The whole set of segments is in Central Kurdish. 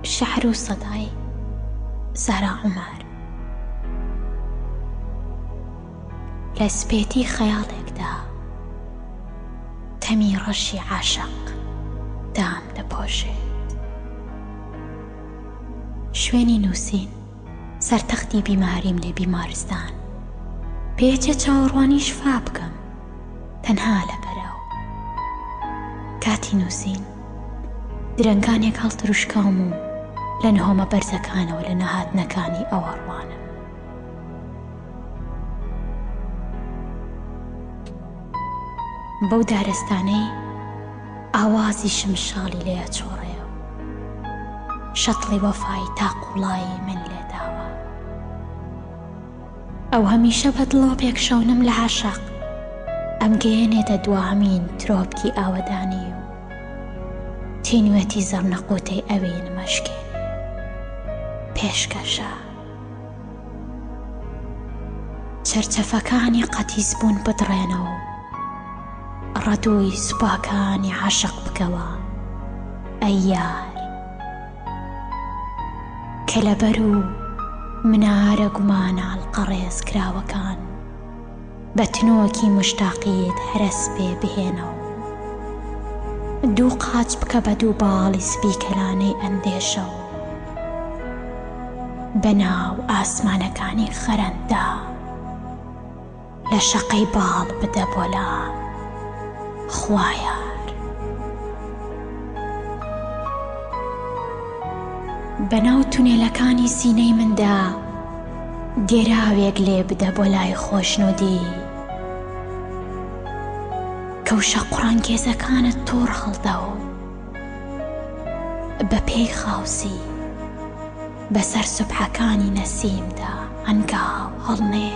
شعر و سەدای سارا عومەر. لە سپێتی خەیاڵێکدا تەمی ڕەشی عاشق دام دەپۆشێت. شوێنی نووسین سەر تەختی بیماریم لە بیمارستان. پێچێ چاوەڕوانی شفا بکەم تەنها لەبەر ئەو. کاتی نووسین درەنگانێک هەڵتروشکاوم و لە نهۆمە بەرزەکانەوە لە نەهاتنەکانی ئەوە ڕوانم. بەو دارستانەی ئاوازی شمشاڵی لێ ئەچۆڕێ و شەتڵی وەفای تا قووڵایی من لێ داوە. ئەو هەمیشە بە دڵۆپێک شەونم لە عەشق ئەمگەیەنێتە دواهەمین ترۆپکی ئاوەدانی و تینوێتی زەڕنەقوتەی ئەوینم ئەشکێنێ. پێشکەشە. چەرچەفەکانی قەتیس بوون بدڕێنەوە و ڕەدووی سوپاکانی عەشق بکەوە ئەی یار. کە لەبەر و منارە گومانە ئەڵقەڕێز کراوەکان بە تنۆکی موشتاقیت هەرەس پێ بهێنە و دوو قاچ بکە بە دوو باڵی سپیکەلانەی ئەندێشە و بە ناو ئاسمانەکانی خەرەنددا لە شەقەی باڵ بدە بۆ لام خوایار. بە ناو تونێلەکانی سینەی مندا گێراوێک لێ بدە بۆ لای خۆشنوودی. کەوشە قوڕانگێزەکانت تۆڕ هەڵدە و بە پێی خاوسی بەسەر سوبحەکانی نەسیمدا هەنگاو هەڵنێ.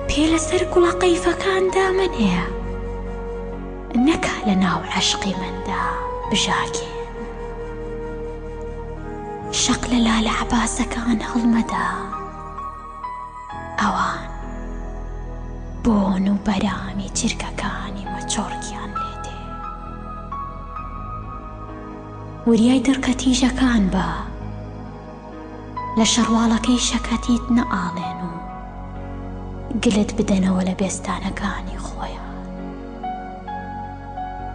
پێ لەسەر گوڵە قەیفەکان دامەنێ نەکا لە ناو عەشقی مندا بژاکێن. شەق لە لالە عەباسەکان هەڵمەدە ئەوان بۆن و بەرامی چرکەکانی مەچۆڕکیان لێ دێ. وریای دڕکە تیژەکان بە، لە شەڕواڵەکەی شەکەتیت نەئاڵێن و گلت بدەنەوە لە بێستانەکانی خۆیان.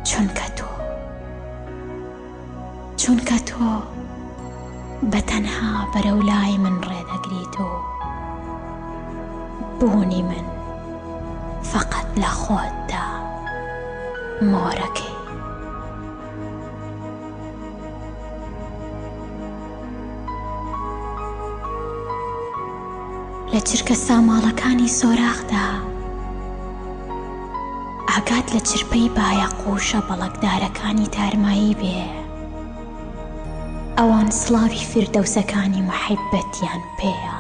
چونکە تۆ. چونکە تۆ بە تەنها بەرەو لای من ڕێ دەگریت و بوونی من فەقەت لە خۆتدا مۆرەکەی. لە چرکە ساماڵەکانی سۆراخدا ئاگات لە چرپەی بایەقوشە بەڵەکدارەکانی تارمایی بێ، ئەوان سڵاوی فیردەوسەکانی موحیببەتیان پێیە.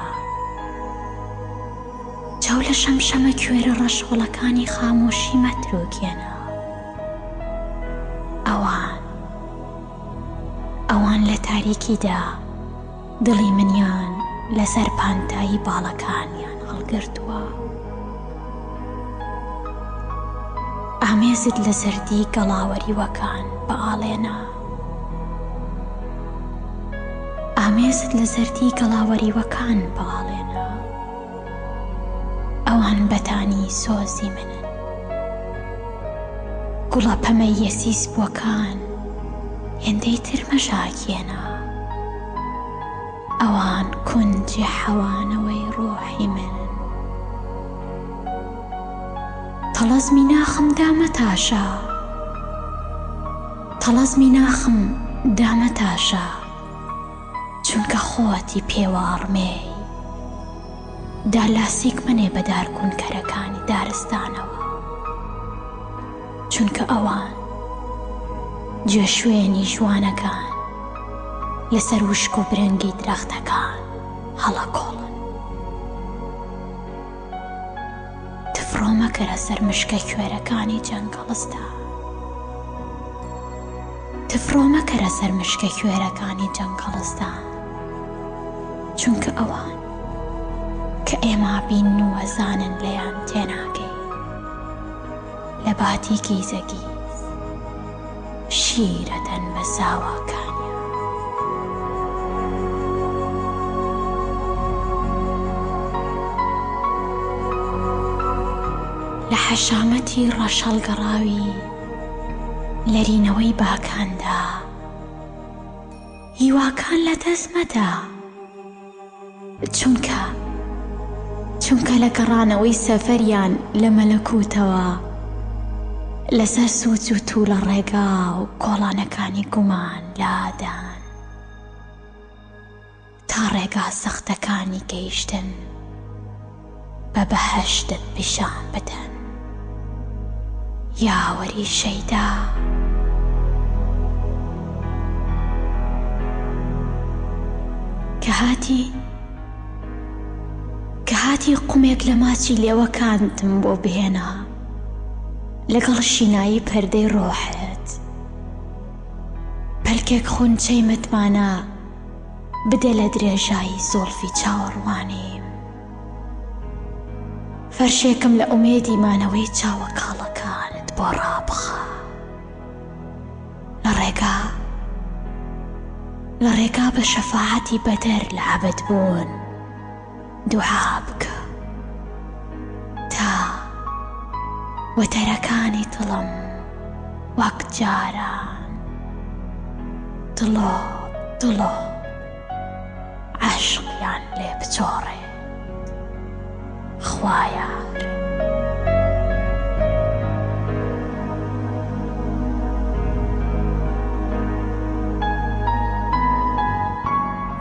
چاو لە شەمشەمە کوێرە ڕەشۆڵەکانی خامۆشی مەتروکێنە. ئەوان، ئەوان لە تاریکیدا دڵی منیان لەسەر پانتایی باڵەکانیان هەڵگرتووە. ئامێزت لە زەردی گەڵاوەریوەکان بئاڵێنە. ئامێزت لە زەردی گەڵاوەریوەکان بئاڵێنە. ئەوان بەتانی سۆزی منن. گوڵە پەمەییە سیسبووەکان هێندەی تر مەژاکێنە. ئەوان کونجی حەوانەوەی ڕۆحی منن. تەڵەزمی ناخم دامەتاشە. تەڵەزمی ناخم دامەتاشە. چونکە خۆتی پێوە ئەڕمێی. دارلاسیک مەنێ بە دارکونکەرەکانی دارستانەوە. چونکە ئەوان جێشوێنی ژوانەکان لەسەر وشک و برنگی درەختەکان هەڵەکۆڵن. تفڕۆ مەکەرە سەر مشکە کوێرەکانی جەنگەڵستان. تفڕۆ مەکەرە سەر مشکە کوێرەکانی جەنگەڵستان. چونکە ئەوان کە ئێمە بین و ئەزانن لێیان تێناگەین. لە باتی گیزە گیز شیر ئەدەن بە ساواکانیان. حەشامەتی ڕەشهەڵگەڕاوی لەرینەوەی باکاندا هیواکان لە دەست مەدە. چونکە چونکە لە گەڕانەوەی سەفەریان لە مەلەکوتەوە لەسەر سوچ و توولە ڕێگا و کۆڵانەکانی گومان لادان تا ڕێگا سەختەکانی گەیشتن بە بەهەشتت پیشان بدەن یاوەری شەیدا. کە هاتی کە هاتی قومێک لە ماچی لێوەکانتم بۆ بهێنە لەگەڵ شینایی پەردەی ڕۆحت پەلکێک خونچەی متمانە بدە لە درێژایی زوڵفی چاوەڕوانیم. فەرشێکم لە ئومێدی مانەوەی چاوە کاڵەکانت بۆ ڕابخە. لە ڕێگا لە ڕێگا بە شەفاعەتی بەدەر لە عەبد بوون دوعا بکە تا وەتەرەکانی دڵم وەک جاران دڵۆپ دڵۆپ عەشقیان لێ بچۆڕێت خوایار.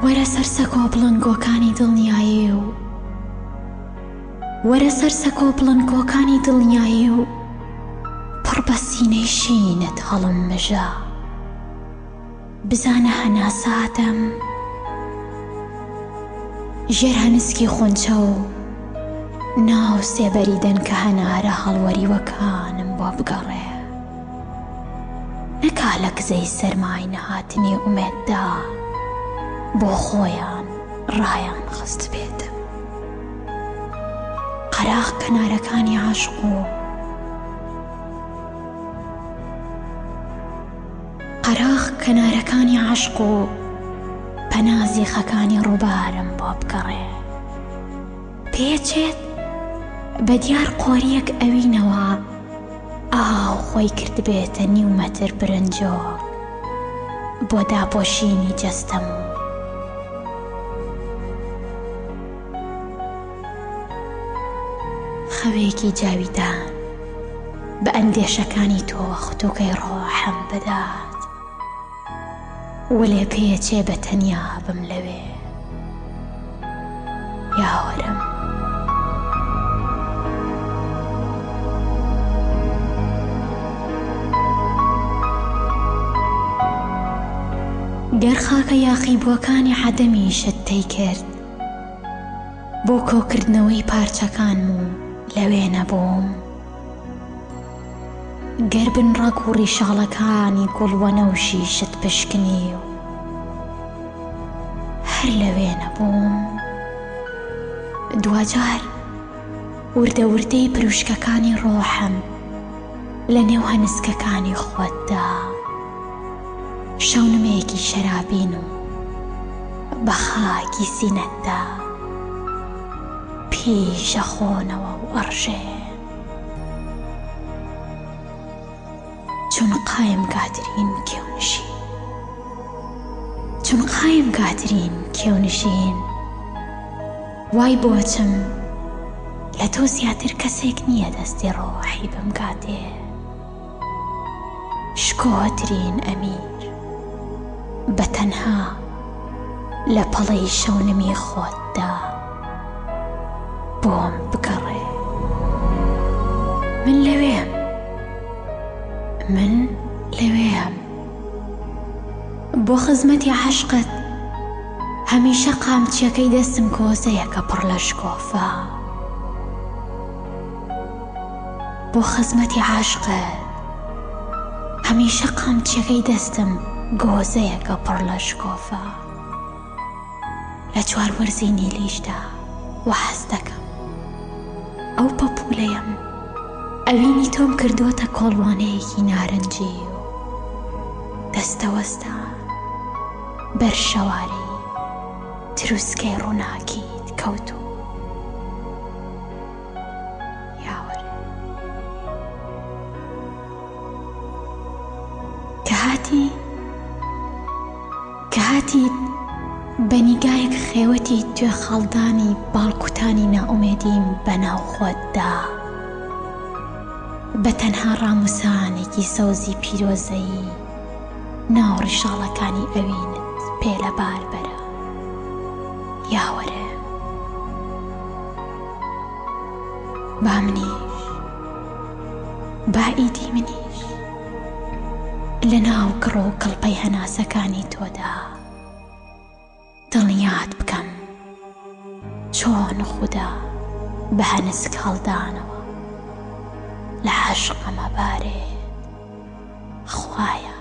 وەرە سەر سەکۆ بڵندگۆکانی دڵنیایی و وەرە سەر سەکۆ بڵندگۆکانی دڵنیایی و پڕ بە سینەی شینت هەڵم مژە. بزانە هەناساتم ژێر هەنسکی خونچە و ناو سێبەری دەنکە هەنارە هەڵوەریوەکانم بۆ بگەڕێ نەکا لە کزەی سەرمای نەهاتنی ئومێددا بۆ خۆیان ڕایان خستبێتم قەراخ کەنارەکانی عەشق و قەراخ کەنارەکانی عەشق و پەنا زیخەکانی ڕووبارم بۆ بگەڕێ. پێچێت بە دیار قۆرییەک ئەوینەوە ئاو خۆی کردبێتە نیو مەتر برنجۆک بۆ داپۆشینی جەستەم و. خەوێکی جاویدان بە ئەندێشەکانی تۆوە ختوکەی ڕۆحم بدات وەلێ پێچێ بە تەنیا بم لەوێ یاوەرم. گەر خاکە یاخیبووەکانی عەدەمیشت تەی کرد بۆ کۆکردنەوەی پارچەکانم و لەوێ نەبووم. گەر بن ڕەگ و ڕیشاڵەکانی گوڵ وەنەوشیشت پشکنی و هەر لەوێ نەبووم. دواجار وردە وردەی پروشکەکانی ڕۆحم لە نێو هەنسکەکانی خۆتدا شەونمێکی شەرابین و بە خاکی سینەتدا پیش ئەخۆنەوە و ئەڕژێن. چون قایمگاترین کێونشین چون قایمگاترین کێونشین وای بۆچم لە تۆ زیاتر کەسێک نییە دەستی ڕۆحی بمگاتێ. شکۆترین ئەمیر بە تەنها لە پەڵەی شەونمی خۆتدا بۆم بگەڕێ. من لەوێم، من لەوێم بۆ خزمەتی عەشقت هەمیشە قامچیەکەی دەستم کۆزەیەکە پڕ لە شکۆفە. بۆ خزمەتی عاشقت هەمیشە قامچیەکەی دەستم گۆزەیەکە پڕ لە شکۆفە لە چوار وەرزی نیلیشدا وا هەست دەکەم ئەو پەپوولەیەم ئەوینی تۆم کردووەتە کۆڵوانەیەکی نارنجی و دەستەوەستان بەر شەوارەی تروسکەی ڕووناکیت کەوتوو. یاوەر. هاتی کە هاتیت بە نیگایەک خێوەتی توێخاڵدانی باڵکوتانی نائومێدیم بە ناو خۆتدا بە تەنها ڕاموسانێکی سەوزی پیرۆزەیی ناو ڕیشاڵەکانی ئەوینت پێ لەبار بەرە یاوەرێ با منیش با ئیدی منیش لە ناو گڕ و کڵپەی هەناسەکانی تۆدا دڵنیات بکەم چۆن خودا بە هەنسک هەڵدانەوە لە عەشقم ئەبارێت خوایە.